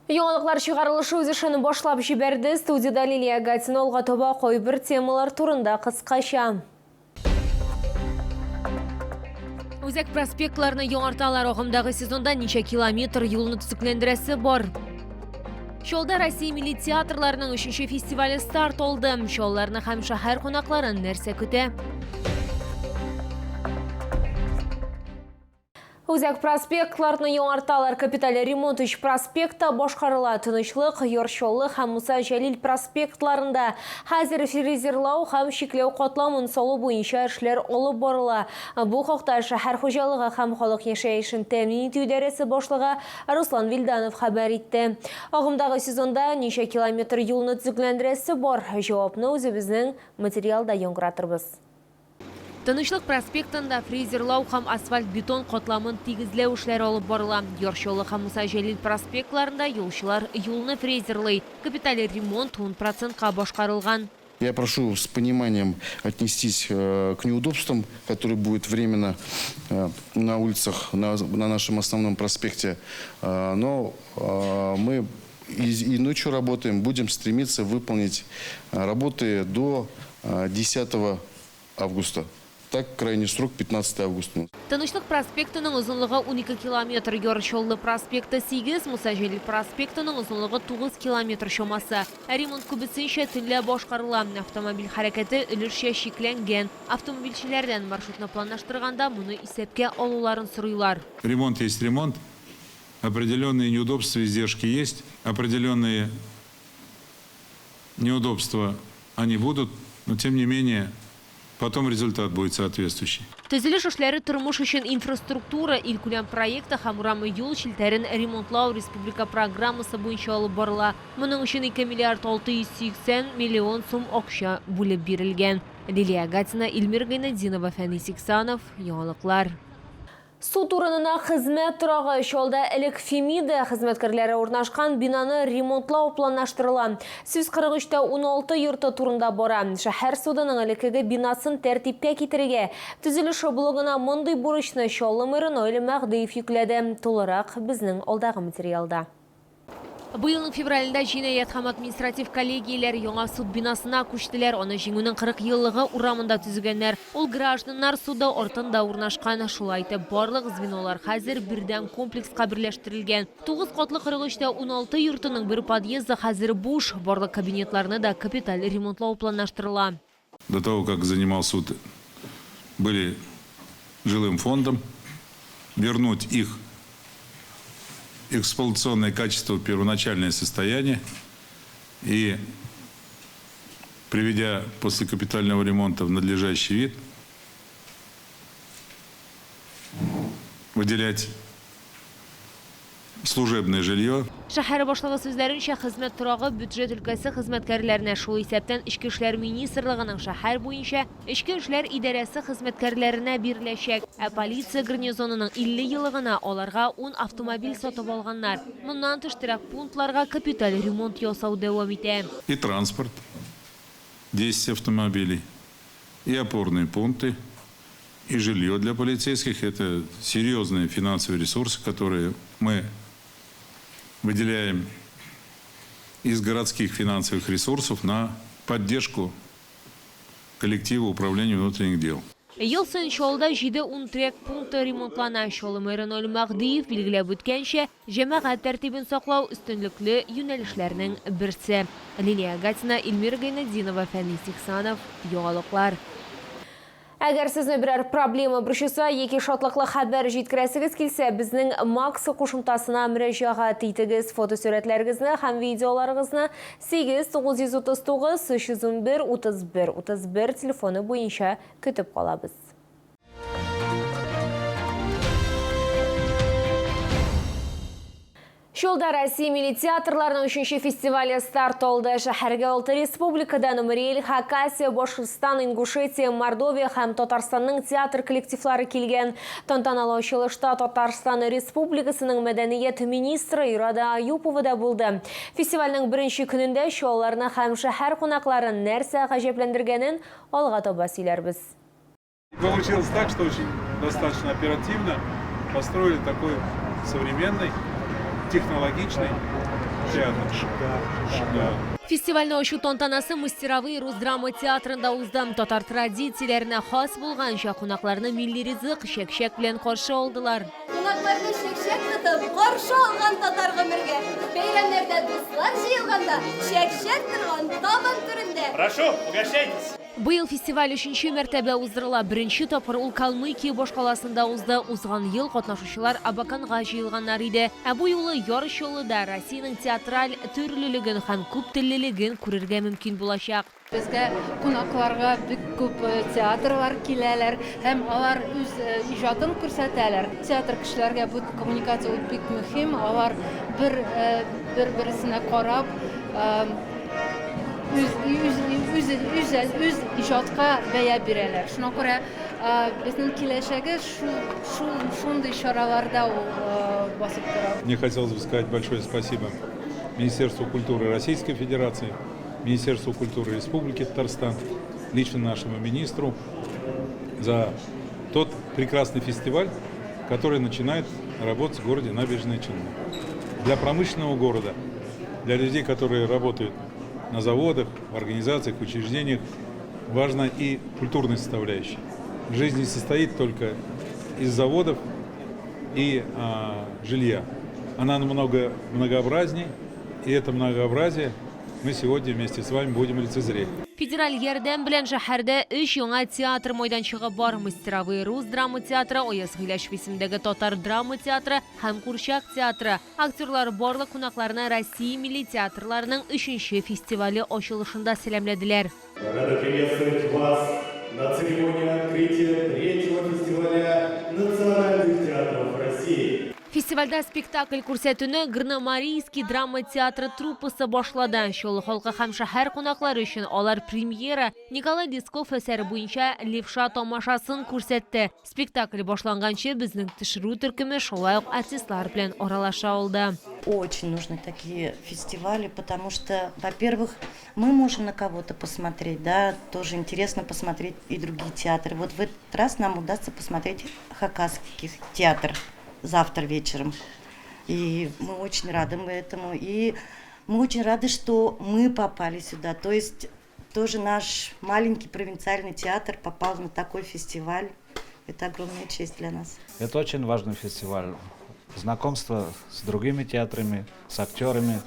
Яңалыклар чыгарылышы үз эшен башлап җибәрде. Студиядә Лилия Гатина алга таба кайбер темалар турында кыскача. Үзәк проспектларны яңарталар. Агымдагы сезонда ничә километр юлны төзекләндерәсе бар? Чаллыда Россия милли театрларының өченче фестивале старт алды. Чаллыларны һәм шәһәр кунакларын нәрсә көтә? Үзәк проспектларны яңарталар. Капиталь ремонт өч проспектта башкарыла. Тынычлык, Яр Чаллы һәм Муса Җәлил проспектларында хәзер фрезерлау һәм чикләү катламын салу буенча эшләр алып барыла. Бу хакта шәһәр хуҗалыгы һәм халык яшәешен тәэмин итү идарәсе башлыгы Руслан Вилданов хәбәр итте. Агымдагы сезонда ничә километр юлны төзекләндерәсе бар? Җавапны үзебезнең материалда яңгыратырбыз. Тынычлык проспектында фрезерлау һәм асфальт-бетон катламын тигезләү эшләре алып барыла. Яр Чаллы һәм Муса Җәлил проспектларында юлчылар юлны фрезерлый. Капиталь ремонт ун процентка башкарылган. Я прошу с пониманием отнестись к неудобствам, которые будет временно на улицах, на нашем основном проспекте. Но мы и ночью работаем, будем стремиться выполнить работы до 10 августа. Так, крайний срок 15 августа. Тынычлык проспектының озынлыгы 12 километр, Яр Чаллы проспекты 8, Муса Җәлил проспектының озынлыгы 9 километр чамасы. Ә ремонт күбесенчә төнлә башкарыла. Автомобиль хәрәкәте өлешчә чикләнгән. Автомобильчеләрдән маршрутны планлаштырганда моны исәпкә алуларын сорыйлар. Ремонт есть ремонт. Определенные неудобства, издержки есть, определенные неудобства они будут, но тем не менее потом результат будет соответствующий. Төзелеш эшләре Тормыш өчен инфраструктура илкүләм проекты һәм урам юл челтәрен ремонтлау республика программасы буенча алып барыла. Моның өчен 2 миллиард 680 миллион сум акча бүлеп бирелгән. Лилия Гатина, Илмир Гайнетдинова, Фәнис Иксанов, Яңалыклар. Суд урынына хезмәт торагы, Чаллыда элек Фемида хезмәткәрләре урнашкан бинаны ремонтлау планлаштырыла. Сүз 43 тә 16 йорты турында бара. Шәһәр судының элеккеге бинасын тәртипкә китерергә. Төзелеш блогына мондый бурычны Чаллы мэры Наил Мәһдиев йөкләде. Тулырак безнең алдагы материалда. Быелның февралендә җинаять һәм административ коллегияләр яңа суд бинасына күчтеләр. Аны Җиңүнең 40 еллыгы урамында төзегәннәр. Ул гражданнар суды артында урнашкан. Шулай итеп, барлык звенолар хәзер бердәм комплекска берләштерелгән. Тугыз катлы 43 тә 16 йортының бер подъезды хәзер буш. Барлык кабинетларны да капиталь ремонтлау планлаштырыла. До того, как занимал суд, были жилым фондом, вернуть их эксплуатационное качество в первоначальное состояние и, приведя после капитального ремонта в надлежащий вид, выделять служебное жилье. Шәһәр башлыгы сүзләренчә, хезмәт торагы бюджет өлкәсе хезмәткәрләренә, шул исәптән Эчке эшләр министрлыгының шәһәр буенча Эчке эшләр идарәсе хезмәткәрләренә биреләчәк. Ә полиция гарнизонының 50 еллыгына аларга ун автомобиль сатып алганнар. Моннан тыш, торак пунктларга капиталь ремонт ясау дәвам итә. И транспорт, 10 автомобилей, и опорные пункты, и жилье для полицейских. Это серьезные финансовые ресурсы, которые мы выделяем из городских финансовых ресурсов на поддержку коллектива управления внутренних дел. Ел саен Чаллыда җиде-ун торак пункты ремонтлана. Чаллы мэры Наил Мәһдиев билгеләп үткәнчә, җәмәгать тәртибен саклау, өстенлекле юнәлешләрнең берсе. Лилия Гатина, Эльмира Гайнетдинова, Фәнис Ихсанов, Яңалыклар. Әгәр сезне берәр проблема борчыса яки шатлыклы хәбәр җиткерәсегез килсә, безнең Макс кушымтасына мөрәҗәгать итегез. Фотосурәтләрегезне һәм видеоларыгызны 8 939 311 31 31 телефоны буенча көтеп калабыз. Чаллыда Россия милли театрларының өченче фестивале старт алды. Шәһәргә алты республикадан Мари Эл, Хакасия, Башкортстан, Ингушетия, Мордовия һәм Татарстанның театр коллективлары килгән. Тантаналы ачылышта Татарстан Республикасының мәдәният министры Ирада Аюпова да булды. Фестивальнең беренче көнендә чаллыларны һәм шәһәр кунакларын нәрсә гаҗәпләндергәнен алга таба сөйләрбез. Получилось так, что очень достаточно оперативно построили такой современный, технологичный Приятно. Да. Фестивальне ачу тантанасы Мастеровые рус драма театрында узды. Татар традицияләренә хас булганча кунакларны милли ризык чәкчәк белән каршы алдылар. Кунакларны чәкчәк тотып каршы алган татар гомергә. Бәйрәмнәрдә дуслар җыелганда чәкчәк торган табын түрендә. Прошу, угощайтесь. Быел фестиваль өченче мәртәбә уздырыла. Беренче тапкыр ул Калмыкия башкаласында узды. Узган ел катнашучылар Абаканга җыелганнар иде. Ә бу юлы Яр Чаллыда Россиянең театраль төрлелеген һәм күптеллелеген күрергә мөмкин булачак. Безгә кунакларга бик күп театрлар киләләр һәм алар үз иҗатын күрсәтәләр. Театр кешеләргә бу коммуникация ул бик мөһим. Алар бер бер-берсенә карап үз үз үз үз үз иҗатка бәя бирәләр. Шуңа күрә безнең киләчәге шул шул шундый чараларда ул басып тора. Мне хотелось бы сказать большое спасибо Министерству культуры Российской Федерации, Министерству культуры Республики Татарстан, лично нашему министру за тот прекрасный фестиваль, который начинает работать в городе Набережные Челны. Для промышленного города, для людей, которые работают на заводах, в организациях, в учреждениях, важна и культурная составляющая. Жизнь не состоит только из заводов и жилья. Она намного многообразнее, и это многообразие мы сегодня вместе с вами будем лицезреть. Федераль ярдәм белән шәһәрдә өч яңа театр мәйданчыгы бар. Мастеровые рус драма театры, Аяз Гыйләҗев исемендәге татар драма театры һәм Курчак театры. Актерлар барлык кунакларны Россия милли театрларының өченче фестивале ачылышында сәламләделәр. Рада приветствовать вас на церемонии открытия третьего фестиваля национальных театров России. Фестивальдә спектакль күрсәтүне Горномарийский драма театры труппасы башлады. Чаллы халкы һәм шәһәр кунаклары өчен алар премьера Николай Лесков әсәре буенча Левша тамашасын күрсәтте. Спектакль башланганчы безнең төшерү төркеме шулай ук артистлар белән аралаша алды. Очень нужны такие фестивали, потому что, во-первых, мы можем на кого-то посмотреть, да, тоже интересно посмотреть и другие театры. Вот в этот раз нам удастся посмотреть хакасский театр завтра вечером. И мы очень рады этому. И мы очень рады, что мы попали сюда. То есть тоже наш маленький провинциальный театр попал на такой фестиваль. Это огромная честь для нас. Это очень важный фестиваль. Знакомство с другими театрами, с актерами.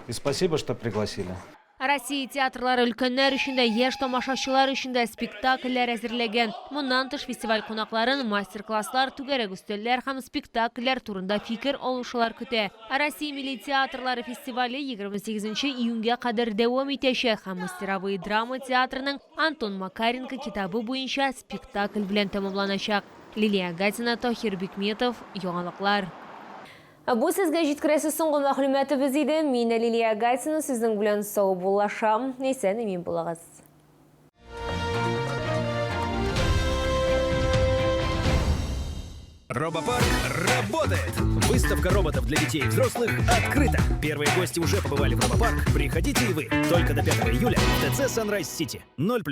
И спасибо, что пригласили. Россия театрлары өлкәннәр өчен дә, яшь тамашачылар өчен дә спектакльләр әзерләгән. Моннан тыш фестиваль кунакларын мастер-класслар, түгәрәк өстәлләр һәм спектакльләр турында фикер алышулар көтә. Россия милли театрлары фестивале 28 июньгә кадәр дәвам итәчәк һәм Мастеровые драма театрының Антон Макаренко китабы буенча спектакль белән тәмамланачак. Лилия Гатина, Тахир Бикметов, Яңалыклар. Бу сезгә җиткерәсе соңгы мәгълүматыбыз иде. Мин Лилия Гатина сезнең белән саубуллашам. Исән имин булыгыз. Робопарк работает! Выставка роботов для детей и взрослых открыта. Первые гости уже побывали в Робопарк. Приходите и вы. Только до 5 июля в ТЦ Sunrise City. 0+.